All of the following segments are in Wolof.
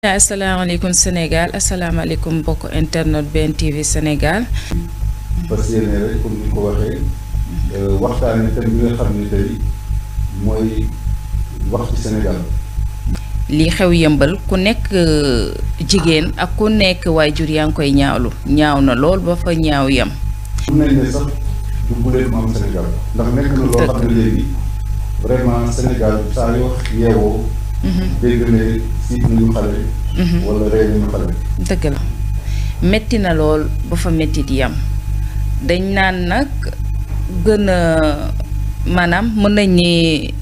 asalaamaaleykum Sénégal asalaamaaleykum mbokk internet BN TV Sénégal. parce que rek comme ni ko waxee waxtaanee thème bi nga xam ne tey mooy wax ci Sénégal. lii xew yëmbal ku nekk jigéen ak ku nekk waajur yaa ngi koy ñaawlu ñaaw na lool ba fa ñaaw yem. mun nañ ne sax du buleen mu am Sénégal ndax nekk na loo xam ne léegi vraiment Sénégal saa yoo yeewoo. dégg ne siit nañu xale. wala rey nañu xale. dëgg la metti na lool ba fa metti di yam dañ naan nag gën a maanaam mën nañ ni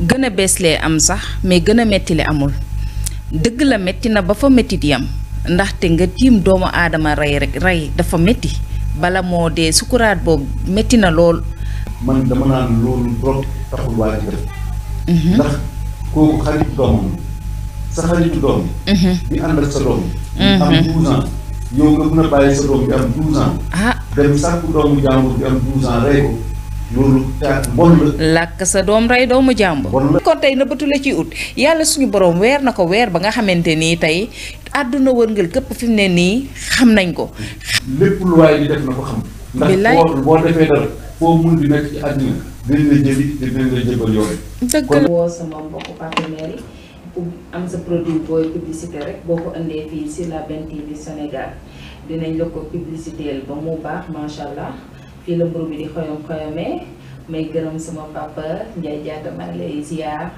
gën a beeslee am sax mais gën a metti li amul dëgg la metti na ba fa metti di yam ndaxte nga tiim doomu aadama rey rek rey dafa metti bala moo dee sukuraat boobu metti na lool. man dama naan loolu trop taxul waa ji def. ndax kooku xaritu doomam sa xaritu doom. di ànd ak sa doom. am 12 ans yow nga mën a bàyyi sa doom bi am 12 ans. dem sàkku doomu jàmbur bi am 12 ans rey ko loolu caat bon la. làkk sa doom rey doomu jàmbur. bon la kon tey nëbbatu la ci ut yàlla suñu borom weer na ko weer ba nga xamante nii tey àdduna wërngal képp fi mu ne nii xam nañ ko. lépp lu waay di def na ko xam. billaay ndax boo defee dara foo mun di nekk ci àddina dinañ la jëli te dinañ la jëbal yoon. dëgg la woo sama mbokku partenaires yi pour am sa produit booy publicité rek boo ko indee fii sur la BN TV Sénégal dinañ la ko publicité ba mu baax macha allah fii la mburu bi di xoyom xoyomee may gërëm sama papa Ndiaye Diatta maa ngi lay ziar.